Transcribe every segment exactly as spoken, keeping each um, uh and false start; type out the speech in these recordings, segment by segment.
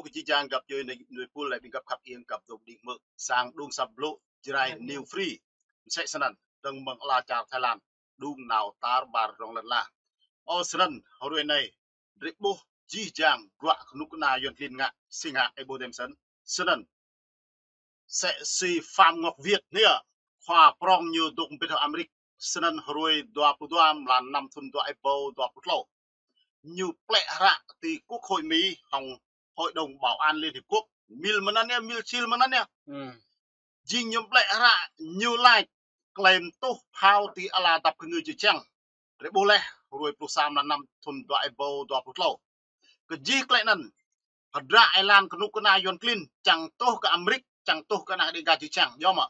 Kơ či jang găp djuai anai, anai pul lĕ ƀing găp khăp iêng găp dŏ đing mơ̆ sang đung săp blŭ Jrai New Free. Msĕ snăn, dơ̆ng mơ̆ng ala čar Thái Lan, đung nao tar ƀar rŏng lăn ala. Ơ snăn, hruê anai, drei ƀuh jih jang bruă kơnuk kơna Yuăn klin ngă, si ngă, ih ƀuh dơ̆ng snăn. Snăn, msĕ si Phạm Ngọc Việt anai, khua prŏng ñu dŏ mbĭt hăng Amêrik, snăn hruê dua pluh dua mlan năm thŭn dua êbâo dua pluh tlâo. Ñu plĕ hră ti Quốc hội Mỹ hŏng Hội đồng Bảo an Liên Hiệp Quốc. Mil mơnăn yơh, mil sil mơnăn yơh. Jing ñu plĕ hră ñu lač klei tuh phao ti ala dăp kơ ngư čư̆ čhiăng. Drei ƀuh leh, hruê pluh sa mlan năm thŭn dua êbâo dua pluh tlâo. Kơ jih klei anăn, hơdră êlan kơnuk kơna Yuăn klin, čang tuh kơ Amêrik, čang tuh kơ anak Đêga čư̆ čhiăng, djŏ mơ̆.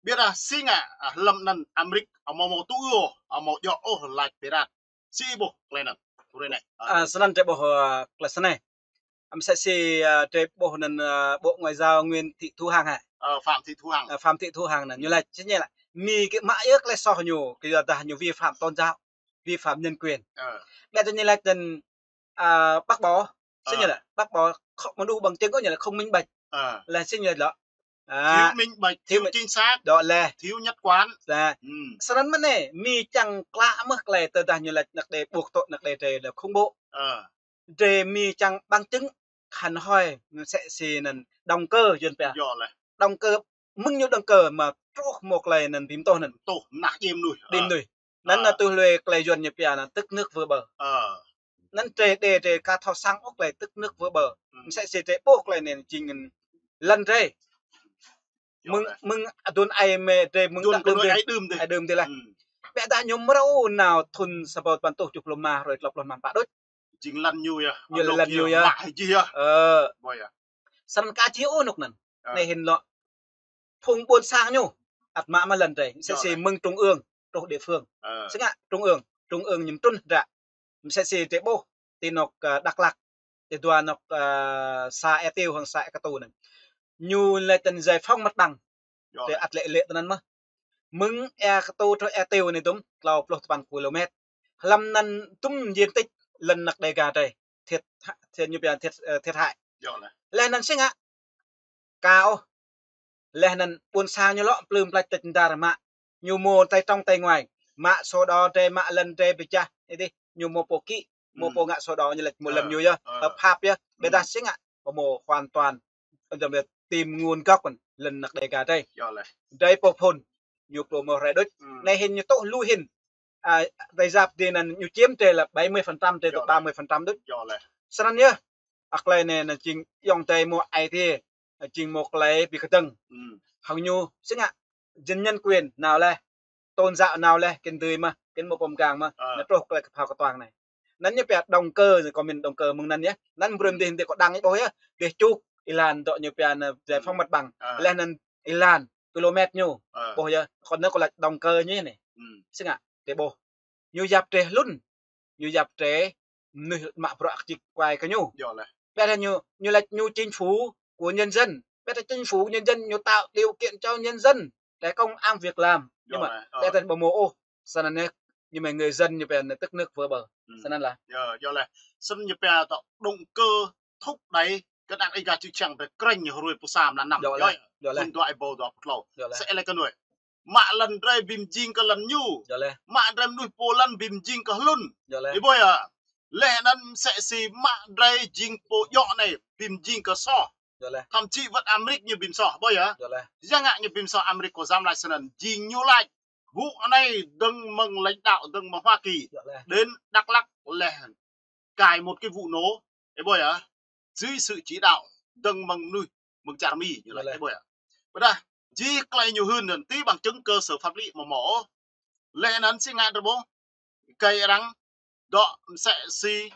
Ƀiădah si ngă, hlăm anăn Amêrik, amâo mâo tŭ ư ôh, amâo djŏ ôh lač pơrat. Si ih ƀuh klei anăn, hruê anai. Ơ, snăn drei ƀuh, ơ, klei snei. Msĕ si, ơ, drei ƀuh anăn, ơ, Bộ Ngoại giao Nguyễn Thị Thu Hằng hă? Ơ, Phạm Thị Thu Hằng. Ơ, Phạm Thị Thu Hằng anăn, ñu lač, si ñu lač. Mi kơ mă yơh klei soh ñu, kơ yua dah ñu vi phạm tôn giáo, vi phạm nhân quyền. Ơ. Ƀiădah ñu lač anăn, ơ, bác bỏ. Si ñu lač, bác bỏ, không, mơnuih bằng chứng ñu lač không minh bạch. Ơ. Lač si ñu lač lŏ. Thiếu minh bạch, thiếu chính xác, djŏ leh, thiếu nhất quán. Snăn mơ̆n anei, mi čang klă mơh klei tơdah ñu lač anak Đê buộc tội anak Đê drei là khủng bố. Ơ. Drei mi čang bằng chứng hăn hoi, msĕ si anăn động cơ Yuăn pia. Djŏ leh. Động cơ, mơ̆ng ñu động cơ mă truh mâo klei anăn bi mtuh anăn. Mtuh, mnah djêm mnuih. Djêm mnuih. Anăn, ơ, anăn tui hluê klei Yuăn ñu pia anăn tức nước vỡ bờ. Ơ. Anăn drei, drei, drei ka thâo săng ôh klei tức nước vỡ bờ. Msĕ si drei ƀuh klei anei jing lăn drei. Mơ̆ng, mơ̆ng aduôn ai mơ̆ drei mơ̆ng aduôn đưm, ai đưm dih. Ai đưm dih leh. Ƀiădah ñu mrâo nao thŭn sa êbâo păn êtuh kjuh pluh êma hruê tlâo pluh mlan pă đôč. Jing lăn ñu yơh. Ñu lăn ñu yơh. Mă jih yơh. Ơ. Snăn ka jih ôh anôk anăn. Ơ. Anei hĭn lŏ. Phung ƀuôn sang ñu ăt mă mơ̆ lăn drei. Msĕ si mơ̆ng trung ương truh địa phương. Ơ. Si ngă trung ương, trung ương ñu mtrŭn hơdră. Msĕ si drei ƀuh ti anôk, ơ, Dak Lak, ti dua anôk, ơ, xã Ea Tiêu hăng xã Ea Katu anăn. Ñu lač anăn giải phóng mặt bằng. Drei ăt lĕ lĕ tinăn mơh. Mơ̆ng Ea Katu truh Ea Tiêu anei dŭm tlâo pluh tơpăn kilômet. Hlăm anăn dŭm diện tích lăn anak Đêga drei thiệt, thiệt ñu pia thiệt, ơ, thiệt hại. Leh anăn si ngă ka ôh. Leh anăn ƀuôn sang ñu lŏ plư plač tĕč ndar mă. Ñu mâo tay trong tay ngoài. Mă sổ đỏ drei, mă lăn drei pơčah. Ơ dih, ñu mâo pô kĭ, mâo pô ngă sổ đỏ ñu lač mâo lăn ñu yơh. Hợp pháp yơh. Ƀiădah si ngă, mâo hoàn toàn, tìm nguồn gốc lăn anak Đêga drei. Drei pô phŭn, ñu pô mâo hrơi đôč. Anei hĭn ñu tuh lu hĭn. Ơ, drei yap dih anăn ñu chiếm drei là bảy mươi phần trăm, drei dŏ ba mươi phần trăm đôč. Snăn yơh. Ơ, klei anei anăn jing ayŏng adei mâo ai tiê, jing mâo klei bi kơdơ̆ng. Hăng ñu, si ngă, dân nhân quyền nao leh, tôn giáo nao leh, kĭn dưi mơh, kĭn mâo pô mgang mơh, anăn truh klei kơphao kơtuang anei. Anăn ñu pia động cơ, comment động cơ mơ̆ng anăn yơh. Anăn brơi dih, dih kâo đăng ih ƀuh yơh, dih čuk êlan dŏ ñu pia anăn giải phóng mặt bằng. Leh anăn êlan, kilômet ñu. Ƀuh yơh, kâo anăn kâo lač động cơ ñu anei. Si ngă, drei ƀuh. Ñu yap drei hlŭn. Ñu yap drei mnuih mă bruă kơjĭt kuai kơ ñu. Ƀiădah ñu, ñu lač ñu chính phủ của nhân dân. Ƀiădah chính phủ nhân dân ñu tạo điều kiện cho nhân dân để công ăn việc làm. Nhưng mà ƀiădah ƀu mâo ôh. Snăn anei, ñu mơ̆ người dân ñu pia anăn tức nước vỡ bờ. Snăn lah. Snăn ñu pia tŏ động cơ thúc đẩy kơ anak Đêga čư̆ čhiăng drei krĕng hruê pluh sa mlan năm. Thŭn dua êbâo dua pluh tlâo. Sĕ lĕ kơ anei. Mă lăn drei bi mjing kơ lăn ñu. Mă drei mnuih pô lăn bi mjing kơ hlŭn. Ih ƀuh yơh. Leh anăn msĕ si mă drei jing pô djŏ anei bi mjing kơ soh. Thậm chí wơ̆t Amêrik ñu bi msoh, ƀuh yơh. Ya ngă ñu bi msoh Amêrik kâo yăm lač snăn jing ñu lač. Ƀuh anei dơ̆ng mơ̆ng lãnh đạo dơ̆ng mơ̆ng Hoa Kỳ. Đến Dak Lak leh cài một cái vụ nổ. Ih ƀuh yơh. Dưới sự chỉ đạo dơ̆ng mơ̆ng mnuih, mơ̆ng čar Mi, ñu lač, ih ƀuh yơh. Ƀiădah, jih klei ñu hưn anăn ti bằng chứng cơ sở pháp lý mâo mâo. Leh anăn si ngă drei ƀuh. Kơ arăng dŏ msĕ si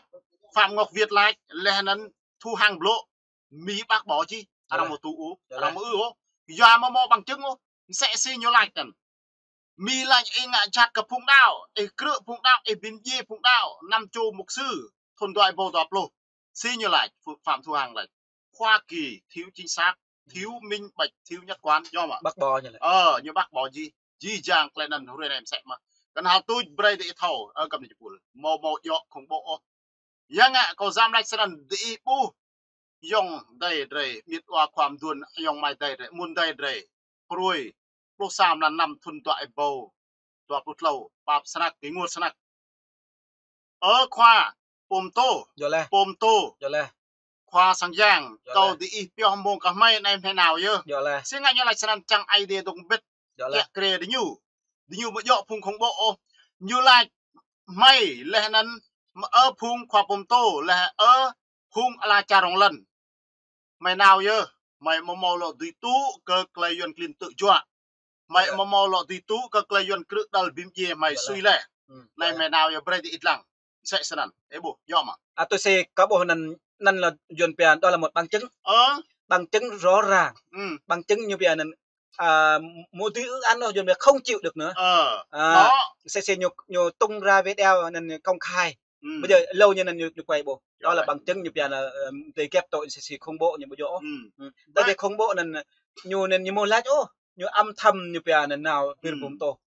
Phạm Ngọc Việt lač, leh anăn Thu Hằng blŭ, Mi bác bỏ jih. Arăng mâo tŭ ư, arăng mâo ư ôh. Yua mâo mâo bằng chứng ôh. Msĕ si ñu lač anăn. Mi lač ih ngă jhat kơ phung đăo, ih krư̆ phung đăo, ih bi mdjiê phung đăo, năm čô mục sư, thŭn dua êbâo dua pluh. Si ñu lač, Phạm Thu Hằng lač. Hoa Kỳ thiếu chính xác, thiếu minh bạch, thiếu nhất quán, djŏ mơ̆? Bác bỏ ñu lač. Ơ, ñu bác bỏ jih, jih jang klei anăn hruê anei msĕ mơh. Kăn hal tuč brei dih thâo, ơ, găp anei jih pul. Mâo mâo djŏ khủng bố ôh. Ya ngă kâo yăm lač snăn dih ƀuh. ayŏng adơi drơi, ƀiădah khua mơduôn ayŏng amai adơi drơi, mơ̆n adơi drơi. Hruê pluh sa mlan năm thŭn dua êbâo dua pluh tlâo, pap snăk, kơ ngul snăk. Ơ khua, pô mtô, yơh lĕ, pô mtô, yơh lĕ, khua sang yang, yơh lĕ, kâo dĭ ih pioh mông kơ hmei anai hmei nao yơh. Yơh lĕ. Si ngă ñu laĭ snăn čiăng Ơi Adai dŏ ƀĭt, yơh lĕ, kiă kriê diñu. Diñu ƀu djơ̆ phung khủng bố ôh. Ñu laĭ hmei lĕ anăn, ơ phung khua pô mtô, lĕ ơ phung ala čar rŏng lŏn. Hmei nao yơh, hmei amâo mâo lŏ dưi tŭ kơ klei Yuăn klin tŭ juă. Hmei amâo mâo lŏ dưi tŭ kơ klei Yuăn krư̆ đăl bi mdjiê hmei sui leh. Anai hmei nao yơh brơi diih dlăng. Msĕ snăn, ih ƀuh, yơh mơ̆. À, tui si kâo ƀuh anăn, anăn lĕ Yuăn pia đó là một bằng chứng. Ơ. Bằng chứng rõ ràng. Bằng chứng ñu pia anăn, à, mơ̆ dưi ư ăn ôh, Yuăn pia không chịu được nữa. Ơ. À, đó. Msĕ si ñu, ñu tung ra video anăn công khai. Bây giờ lâu như anăn ñu, ñu quay ƀuh. Đó là bằng chứng ñu pia anăn, ờ, tê kep tội msĕ si khủng bố ñu ƀu djơ̆ ôh. Tơ tê khủng bố anăn ñu anăn ñu mơ̆ lač ôh. Ñu âm thầm ñu pia anăn nao pir pum tô.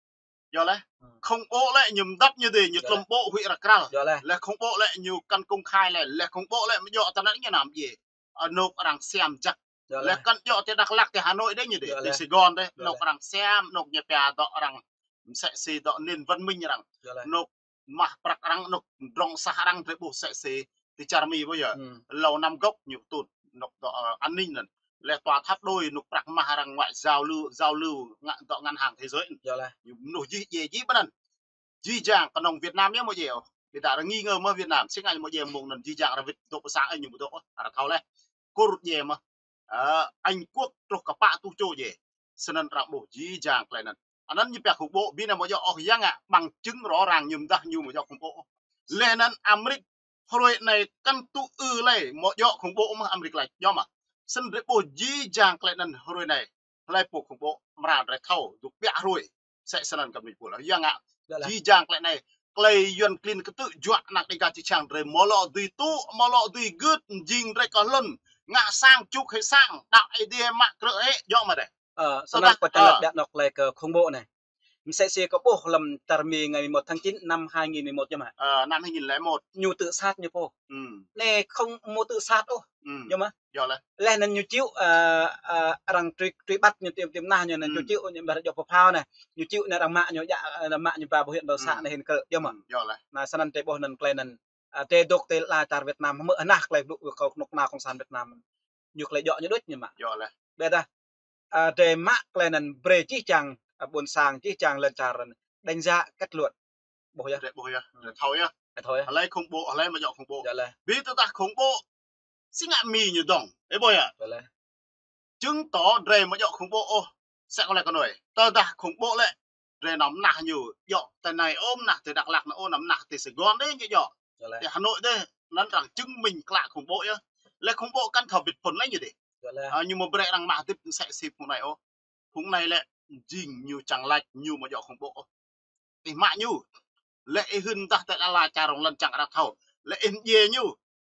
Yơh lĕ. Khủng bố lĕ ñu mdăp ñu dê, ñu tlŏm ƀô̆ huĭ ră kral. Yơh lĕ. Lĕ khủng bố lĕ ñu kăn công khai lĕ, lĕ khủng bố lĕ mơ̆ djơ̆ tơ anăn ñu năm djê. Anôk arăng Siam jăk. Yơh lĕ. Lĕ kăn djơ̆ tê Dak Lak tê Hà Nội đê ñu dê, tê Sài Gòn đê. Anôk arăng Siam, anôk ñu pia dŏ arăng msĕ si dŏ nền văn minh arăng. Yơh lĕ. Anôk mah prăk arăng, anôk drŏng sah arăng drơi ƀuh msĕ si ti čar Mi ƀuh yơh. Lŏ năm gŏk ñu tŭ, anôk dŏ, ơ, an ninh anăn. Lĕ tòa tháp đôi, anôk prăk mah arăng ngoại giao lưu, giao lưu ngă dŏ ngân hàng thế giới. Yơh lĕ. Ñu mơnuih jih djê jih ƀơi anăn. Jih jang kơnơ̆ng Việt Nam yơh mơ̆ djê ôh. Ƀiădah arăng nghi ngờ mơ̆ Việt Nam, si ngă ñu mơ̆ djê mơ̆ng anăn jih jang arăng wĭt dŏ pơ sang ih ñu ƀu dŏ ôh, arăng thâo leh. Kur djê mơ̆. Ơ, Anh Quốc truh kơ pă tuh čô djê. Snăn arăng ƀuh jih jang klei anăn. Anăn ñu pia khủng bố, bi anăn mơ̆ djơ̆ ôh, yua ngă bằng chứng rõ ràng ñu mdah ñu mơ̆ djơ̆ khủng bố. Leh anăn Amrik hruê anei kăn tŭ ư lei mơ̆ djơ̆ khủng bố mơ̆ Amrik lač, yơh mơ̆. Snăn drơi ƀuh jih jang klei anăn hruê anei. Hlei pô khủng bố, mra drơi thâo, dôk ƀiă hruê. Msĕ snăn kơ mnuih pul. Yua ngă, jih jang klei anei, klei Yuăn klin ktư̆ juă anak Đêga čư̆ čhiăng drơi mơ̆ lŏ dưi tŭ, mơ̆ lŏ dưi gưt, jing drơi kơ hlŭn, ngă sang čuk hĕ sang, đăo Ơi Adai mă krư̆ hĕ, yơh mơ̆ dê. Ơ, snăn kâo čiăng lač ƀiă anŏ klei kơ khủng bố anei. Msĕ si kâo ƀuh hlăm čar Mi ngày mười một tháng chín năm hai nghìn mười một yơh mơ̆. Ơ, năm hai nghìn lẻ một. Ñu tự sát ñu pô. Anei không mơ̆ tự sát ôh. Yơh mơ̆. Yơh lĕ. Leh anăn ñu chịu, ơ, ơ, arăng truy, truy bắt ñu tiêm, tiêm nah ñu anăn ñu chịu ñu ƀar djŏ pơphao anei. Ñu chịu anăn arăng mă ñu djă, arăng mă ñu ba bảo hiểm xã anei hĭn kơ, yơh mơ̆. Yơh lĕ. Anăn snăn tê ƀuh anăn klei anăn, ơ, tê dôk tê la čar Việt Nam, mơ̆ anah klei blŭ kơ knŭk kna cộng sản Việt Nam. Ñu klei djŏ ñu đôč ñu mă. Yơh lĕ. Ƀiădah, ơ, drơi mă klei anăn brơi jih jang, ơ, ƀuôn sang jih jang lŏn čar anăn đánh giá kết luận. Ƀuh yơh. Drơi ƀuh yơh. Drơi thâo yơh. Drơi thâo yơh. Hlei khủng bố, hlei mơ̆ djơ̆ khủng bố. Yơh lĕ. Bi tơdah khủng bố, si ngă Mi ñu dŏng. Ih ƀuh yơh. Yơh lĕ. Chứng tỏ drơi mơ̆ djơ̆ khủng bố ôh. Msĕ kơ lĕ kơ anei. Tơdah khủng bố lĕ. Drơi năm nah ñu djŏ tơ anei ôh, năm nah tơ Dak Lak anăn ôh, năm nah tơ Sài Gòn đê ñu djŏ. Yơh lĕ. Tơ Hà Nội đê, anăn arăng chứng minh klă khủng bố yơh. Lĕ khủng bố kăn thâo bĭt phŭn lĕ ñu đê. Yơh lĕ. Ơ, ñu mơ̆ brơi arăng mă hơdip msĕ si phung anei ôh. Phung anei lĕ jing ñu čiăng lač ñu mơ̆ djơ̆ khủng bố ôh. Ih mă ñu. Lĕ ih hưn dah tơ la la čar rŏng lŏn čiăng arăng thâo. Lĕ ih mdjiê ñu.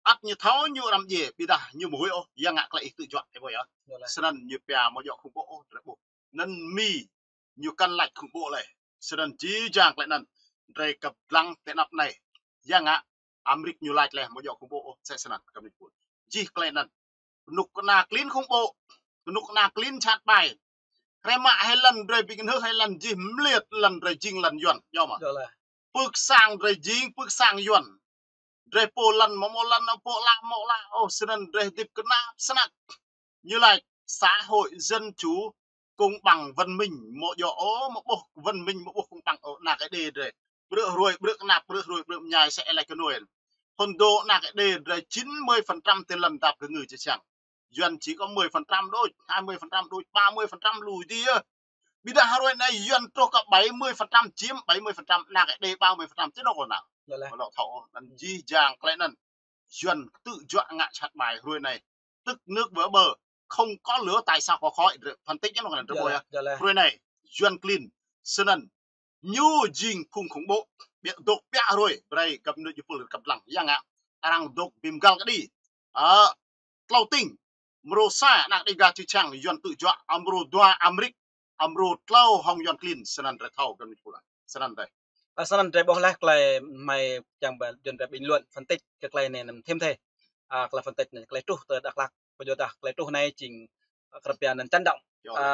Ăt ñu thâo ñu arăng mdjiê, ƀiădah ñu mơ̆ huĭ ôh, yua ngă klei ih tư̆ juă, ih ƀuh yơh. Yơh lĕ. Snăn ñu pia mơ̆ djơ̆ khủng bố ôh, drơi ƀuh. Anăn Mi ñu kăn lač khủng bố lĕ. Snăn jih jang klei anăn, drơi kăp dlăng tơ anăp anei. Yua ngă Amrik ñu lač lĕ mơ̆ djơ̆ khủng bố ôh, msĕ snăn kơ mnuih pul. Jih klei anăn. Knŭk kna klin khủng bố. Knŭk kna klin jhat ƀai. Hrơi mă hĕ lăn drơi bi kơnhưh hĕ lăn jih mliêt lăn drơi jing lăn Yuăn. Yơh mơ̆. Yơh lĕ. Pưk sang drơi jing, pưk sang Yuăn. Drơi pô lăn mơ̆ mơ̆ lăn, pô la mơ̆ la. Ôh, snăn drơi hơdip kơnap snăk. Ñu lač xã hội dân chủ công bằng văn minh mơ̆ djơ̆ ôh, mơ̆ ƀuh văn minh, mơ̆ ƀuh công bằng ôh, anak Ơi Adai drơi. Brư̆ hruê, brư̆ kơnap, brư̆ hruê, brư̆ mơñai msĕ lĕ kơ anei. Hơdôm anak Ơi Adai drơi chín mươi phần trăm tơ lăn dap kơ ngư čư̆ čhiăng. Yuăn chỉ có mười phần trăm đôč, hai mươi phần trăm đôč, ba mươi phần trăm lui đi yơh. Ƀiădah hruê anei Yuăn truh kơ bảy mươi phần trăm, chiếm bảy mươi phần trăm, anak Ơi Adai ba mươi phần trăm, tơ anôk kơ anăn. Yơh lĕ. Mơ̆ lŏ thâo, anăn jih jang klei anăn. Yuăn ktư̆ juă ngă jhat ƀai hruê anei. Tức nước vỡ bờ, không có lửa tại sao có khói, phân tích anăn kơ anăn. Yơh lĕ, yơh lĕ. Hruê anei, Yuăn klin, snăn, ñu jing phung khủng bố, ƀiă dôk ƀiă hruê, brơi kơ mnuih jơpul kăp dlăng, yua ngă, arăng dôk bi mgăl kơđi. Ơ, tlâo tĭng, mrô sa, anak Đêga čư̆ čhiăng, Yuăn tư̆ juă, mrô dua, Amrik, mrô tlâo, hŏng Yuăn klin, snăn drơi thâo kơ mnuih pul. Snăn drơi. Ơ, snăn drơi ƀuh leh klei hmei čiăng ba Yuăn drơi bình luận, phân tích kơ klei anei anăn thêm thê. a, tơlơi phân tích anai, tơlơi truh tơ Dak Lak. Pơyua dah tơlơi truh anai jing, a, kơ rơpia anŭn chấn động. Yơh. A,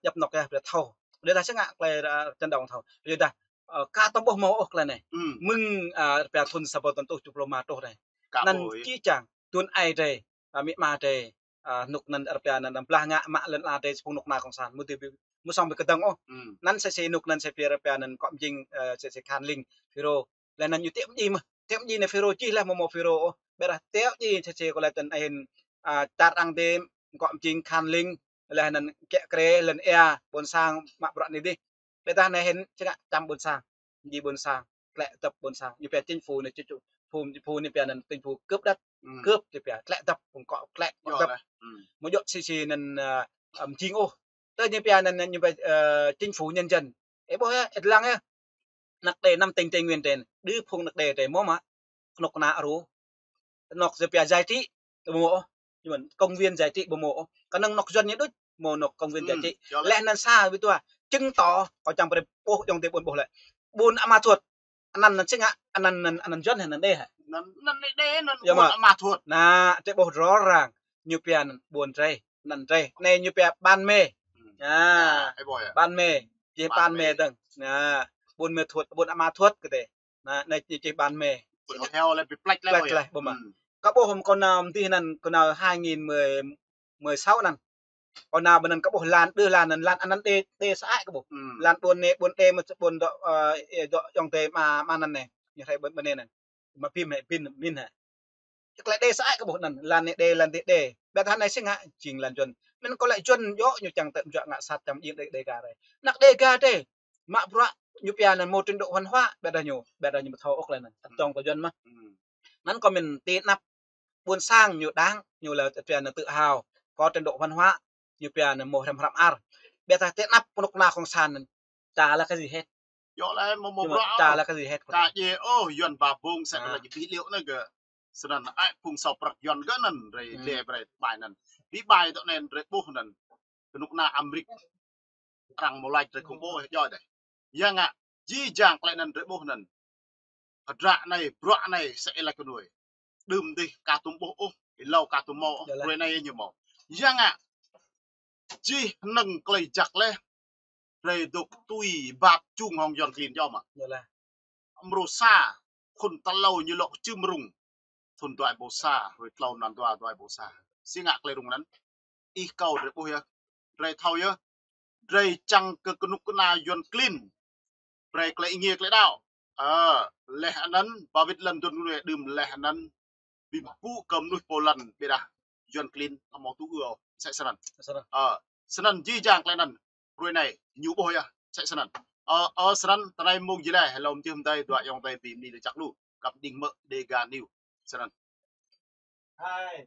djŏp anŏ yơh, rơpia thâo. Pơyua dah sĭt ngă tơlơi, a, chấn động thâo. Pơyua dah, a, ka tơƀuh mơ̆ ôh tơlơi anai. Hmm. Mơ̆ng, a, rơpia thun sa rơbâo tơjuh pluh rơma truh anai. Ka anŭn ƀu ôh. Či čang, tơdơi anai drơi, a, amĭ ama drơi, a, rơnŭk anŭn rơpia anŭn, anŭn blah ngă mă lŏn ala drơi phung rơnŭk kơna cộng sản. Mơ̆ tui ƀu, mơ̆ song ƀu kơdơ̆ng ôh. Hmm. Anŭn sĕ sĕ rơnŭk anŭn sĕ pia rơpia anŭn kŏ mơjing, a, sĕ sĕ Khan Ling, FULRO. Laih anŭn ñu tĕo mơjing mơ̆, tĕo mơjing anai FULRO čih laih mơ̆ mơ̆ FULRO ôh. Ƀiădah tĕo mơjing sĕ sĕ kơ laih tơ̆n ahin, a, čar ang tĕm, kŏ mơjing Khan Ling, laih anŭn kiă kriê, lŏn ia, ƀôn sang, mă bruă anai dih. Ƀiădah anai hĭn sĭt ngă čăm ƀôn sang. Mơjing ƀôn sang, tlĕ dăp ƀôn sang. Ñu pia chính phủ anai, chính phủ, chính phủ anai pia anŭn chính phủ cướp đất, hmm, cướp ñu pia, tlĕ dăp, phung kŏ tlĕ, kŏ dăp. Yơh. Hmm. Mơ̆ djŏ sĭ sĭ anŭn, a, a, mơjing ôh. Tơ ñu pia anŭn, ñu pia, a, chính phủ nhân dân. Ơ ƀuh yơh, ĕt lăng yơh. Anăk Êđê năm tỉnh Tây Nguyên drơi, đơ phung anăk Êđê drơi mơ̆ mă, kơnuk kơna ru. Anŏ sĕ pia giải trí, ƀu mơ̆ ôh. Ñu mơ̆n công viên giải trí ƀu mơ̆ ôh. Kơnơ̆ng anŏ Yuan ñu đôč, mơ̆ anŏ công viên giải trí. Hmm, yơh lĕ. Laih anŭn sa ƀu dua, chứng tỏ, kâo čang brơi ƀuh ayŏng adơi ƀôn ƀuh lĕ. Ƀôn Ama Thuột. Anăn anŭn sĭt ngă, anăn anŭn, anăn Yuan hă, anăn Êđê hă? Anăn, anăn Êđê, anăn yơh ƀôn mơ̆. Ama Thuột. Anai, drơi ƀuh rõ ràng, ñu pia anŭn ƀôn drơi, anăn drơi. Anai ñu pia Ban Mê. Hmm. Anai, ơ ƀuh yơh. Ban Mê. Čih Ban Mê. Ban Mê dơ̆ng. Anai, ƀôn Mê Thuột, ƀôn Ama Thuột kơ tê. Anai, anai čih, čih Ban Mê. Ƀôn Heo lĕ ƀu plĕč lĕ, plĕč ƀuh yơh. Lĕ, ƀuh mơ̆. Hmm. Kâo ƀuh mơ̆ kâo nao mơdih anŭn, kâo nao hai nghìn mười, mười sáu anŭn. Kâo nao ƀơi anŭn kâo ƀuh lan, đơ lan anŭn, lan anăn Êđê, Êđê sơăi kâo ƀuh. Hmm. Lan ƀôn anai, ƀôn Êđê mơ̆ ƀôn dŏ, ơ, ơ, dŏ ayŏng adơi mă, mă anăn anai. Ñu hrơi ƀôn, ƀôn anai anŭn. Mă Bim hă, Bin, Bin hă. Tơlơi Êđê sơăi kâo ƀuh anŭn, lan Êđê, lan Êđê. Ƀiădah anai sĭt ngă jing lan Yuan. Mơ̆n kâo lĕ Yuan yơh ñu čang tơ̆m juă ngă sat čăm jing Êđê, Êđê Đêga drơi. Anăk Êđê Đêga drơi. Mă bruă ñu pia anŭn mơ̆ trình độ văn hóa, ƀiădah ñu, ƀiădah ñu ƀu thâo ôh tơlơi anŭn. Tơ̆ tŏng kơ Yuan mơ̆. Hmm. Anŭn kâo mĭn tơnap ƀôn sang ñu đang, ñu lĕ pia anŭn tự hào, có trình độ văn hóa, ñu pia anŭn mơ̆ hrăm hrăm ar. Ƀiădah tơnap kơnuk kơna cộng sản anŭn, chả là cái gì hết. Yơh lĕ mơ̆, mơ̆ bruă, chả là cái gì hết. Ka djai ôh, Yuan ba bông sĕ, ah, lĕ či ƀu liu anŭn kơ. Sơnăn ai phung sâo prăk Yuan kơ anŭn, drơi, hmm, lĕ brơi bai anŭn. Ƀu bai tŏ anŭn, drơi ƀuh anŭn. Kơnuk kơna Amrik. Arăng mơ̆ laĭ drơi khủng bố yơh djơ̆ dêh. Yua ngă, jih jang tơlơi anŭn drơi ƀuh anŭn. Hơdră anai, bruă anai, sĕ ih laĭ kơ nuih. Đưm dih, ka tŭm ƀuh ôh, ih hlâo ka tŭm mơ̆ ôh, yơh lĕ. Bruă anai ñu mơ̆. Yua ngă, jih hơnơ̆ng tơlơi jak lĕ, drơi dŏ tui ƀap čung hŏng Yuan klin djơ̆ mơ̆. Yơh lĕ. Mrô sa, khul tal klâo ñu lŏ čưm rŭng. Thun dua ƀâo sa, hrơi klâo anăn dua, dua ƀâo sa. Sĭt ngă tơlơi rŭng anŭn. Ih kâo drơi ƀuh yơh. Drơi thâo yơh. Drơi čang kơ kơnuk kơna Yuan klin. Brơi tơlơi êngiê tơlơi đaŏ. Ơ, laih anŭn, ba wĭt lŏn dŭn kơ nuih đưm laih anŭn. Ƀing pŭ kơ mơnuih pô lŏn ƀiădah Yuan klin amâo tŭ ư ôh. Sĕ sơnăn. Sơnăn. Ơ, sơnăn jih jang tơlơi anŭn. Hrơi anai, ñu ƀuh yơh. Sĕ sơnăn. Ơ, ơ, sơnăn, tơlơi mơ̆ng jih lĕ, hlâo mơ̆ čih mơdai, dua ayŏng adơi ƀing mơ̆ng lĕ čăk lu. Kăp đing mơ̆ Đêga News. Sơnăn. Hai.